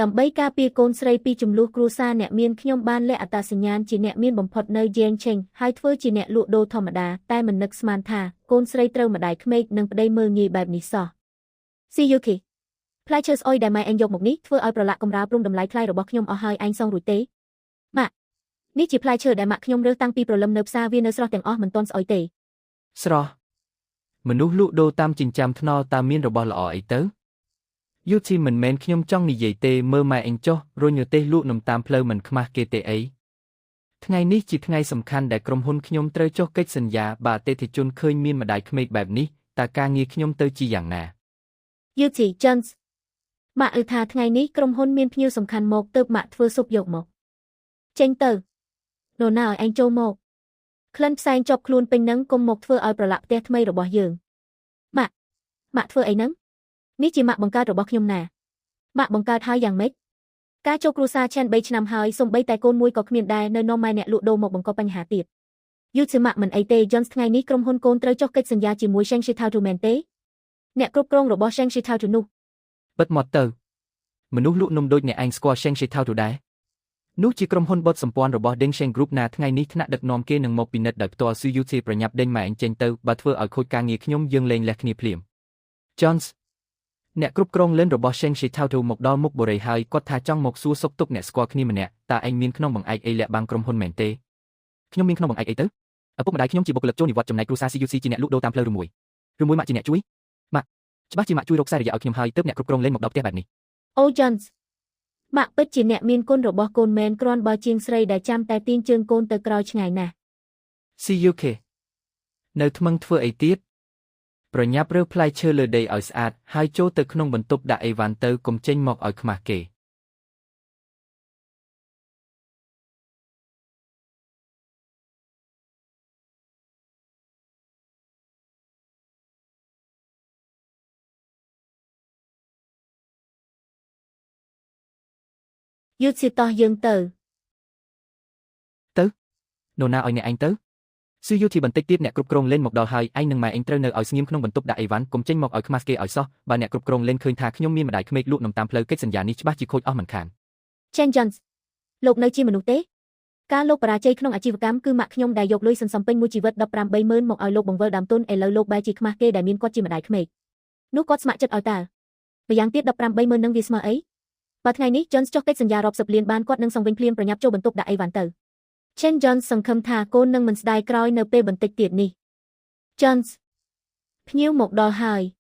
ដើម្បីការពារកូនស្រីពីជម្លោះគ្រួសារអ្នកមានខ្ញុំបានលាក់អត្តសញ្ញាណជាអ្នកមានបំផុតនៅយ៉េងឆេងហើយធ្វើជាអ្នកលក់ដូរធម្មតាតែមិននឹកស្មានថាកូនស្រីត្រូវម្ដាយក្មេកនិងប្តីមើលងាយបែបនេះសោះ CUK ផ្លែឈើស្អុយដែលម៉ែឯងយកមកនេះធ្វើឲ្យប្រឡាក់កម្រាលព្រំតម្លៃថ្លៃរបស់ខ្ញុំអស់ហើយឯងសងរួចទេម៉ាក់នេះជាផ្លែឈើដែលម៉ាក់ខ្ញុំរើសតាំងពីព្រលឹមនៅផ្សារវានៅស្រស់ទាំងអស់មិនទាន់ស្អុយទេ ស្រស់មនុស្សលក់ដូរតាមចិញ្ចាំថ្នល់តើមានរបស់ល្អអីទៅយូធីមិនមែនខ្ញុំចង់និយាយទេមើលម៉ែអញចុះរុញរទេសលក់នំតាមផ្លូវមិនខ្មាស់គេទេអីថ្ងៃនេះជាថ្ងៃសំខាន់ដែលក្រុមហ៊ុនខ្ញុំត្រូវចុះកិច្ចសន្យាបើអតិថិជនឃើញមានម្ដាយក្មេកបែបនេះតើការងារខ្ញុំទៅជាយ៉ាងណា យូធី Jones ម៉ាក់អ៊ឺថាថ្ងៃនេះក្រុមហ៊ុនមានភ្ញៀវសំខាន់មកទើបម៉ាក់ធ្វើស៊ុបយកមកចេញទៅនរណាឲ្យឯងចូលមកក្លិនផ្សែងជាប់ខ្លួនពេញនឹងកុំមកធ្វើឲ្យប្រឡាក់ផ្ទះថ្មីរបស់យើងម៉ាក់ម៉ាក់ធ្វើអីហ្នឹងនេះជាម៉ាក់បង្កើតរបស់ខ្ញុំណាម៉ាក់បង្កើតហើយយ៉ាងម៉េចការចូលគ្រួសារឆែន3ឆ្នាំហើយសំបីតែកូនមួយក៏គ្មានដែរនៅនាំម៉ែអ្នកលក់ដូរមកបង្កបញ្ហាទៀតយូធីម៉ាក់មិនអីទេ Jones ថ្ងៃនេះក្រុមហ៊ុនកូនត្រូវចុះកិច្ចសន្យាជាមួយ Shangshi Tattoo មែនទេអ្នកគ្រប់គ្រងរបស់ Shangshi Tattoo នោះ បិទមាត់ទៅមនុស្សលក់នំដូចអ្នកឯងស្គាល់ Shangshi Tattoo ដែរនោះជាក្រុមហ៊ុនបុតសម្ព័ន្ធរបស់ Deng Sheng Group ណាថ្ងៃនេះថ្នាក់ដឹកនាំគេនឹងមកពិនិត្យដោយផ្ទាល់ CUC ប្រញាប់ដេញម៉ែអញចេញទៅបើធ្វើឲ្យខូចការងារខ្ញុំយើងលែងលះគ្នាភ្លាម Jones អ្នកគ្រប់គ្រងលិនរបស់ Shangshi Tattoo មកដល់មុខបុរីហើយគាត់ថាចង់មកសួរសុខទុក្ខអ្នកស្គាល់គ្នាម្នាក់តើឯងមានក្នុងបង្អែកអីលាក់បាំងក្រុមហ៊ុនមែនទេខ្ញុំមានក្នុងបង្អែកអីទៅឪពុកម្ដាយខ្ញុំជាបុគ្គលិកចូលនិវត្តន៍ចំណែកគ្រួសារ CUC ជាអ្នកលក់ដូរតាមផ្លូវឬមួយឬមួយម៉ាក់ជាអ្នកជួយម៉ាក់ច្បាស់ជាម៉ាក់ជួយរកខ្សែរយៈឲ្យខ្ញុំហើយទើបអ្នកគ្រប់គ្រងលេងមកដល់ផ្ទះបែបនេះ អូ Jones ម៉ាក់ពិតជាអ្នកមានគុណរបស់កូនមែនគ្រាន់បើជាងស្រីដែលចាំតែទាញជើងកូនទៅក្រោយឆ្ងាយណាស់ CUK នៅថ្មឹងធ្វើអីទៀតប្រញាប់រើផ្លែឈើលើដីឲ្យស្អាតហើយចូលទៅក្នុងបន្ទប់ដាក់អីវ៉ាន់ទៅកុំចេញមកឲ្យខ្មាស់គេ យឺតស៊ីតោះយើងទៅ ទៅនរណាឲ្យអ្នកឯងទៅស៊ឺយូធីបន្តិចទៀតអ្នកគ្រប់គ្រងលេនមកដល់ហើយឯងនឹងម៉ែឯងត្រូវនៅឲ្យស្ងៀមក្នុងបន្ទប់ដាក់អីវ៉ាន់កុំចេញមកឲ្យខ្មាស់គេឲ្យសោះបើអ្នកគ្រប់គ្រងលេនឃើញថាខ្ញុំមានម្ដាយក្មេកលក់នំតាមផ្លូវកិច្ចសន្យានេះច្បាស់ជាខូចអស់មិនខាន Chen Jones លោកនៅជាមនុស្សទេការលោកបរាជ័យក្នុងអាជីវកម្មគឺម៉ាក់ខ្ញុំដែលយកលុយសន្សំពេញមួយជីវិត18ម៉ឺនមកឲ្យលោកបង្វិលដើមទុនឥឡូវលោកបែរជាខ្មាស់គេដែលមានគាត់ជាម្ដាយក្មេកនោះគាត់ស្ម័គ្រចិត្តឲ្យតើម្យ៉ាងទៀត18ម៉ឺននឹងវាស្មើអីបើថ្ងៃនេះ Jones ចុះកិច្ចសន្យារាប់សិបលានបានគាត់នឹងសង្វិញភ្លាមប្រញាប់ចូលបន្ទប់ដាក់អីវ៉ាន់ទៅ Chen Jones សង្ឃឹមថាកូននឹងមិនស្ដាយក្រោយនៅពេលបន្តិចទៀតនេះ Jones ភ្ញៀវមកដល់ហើយ។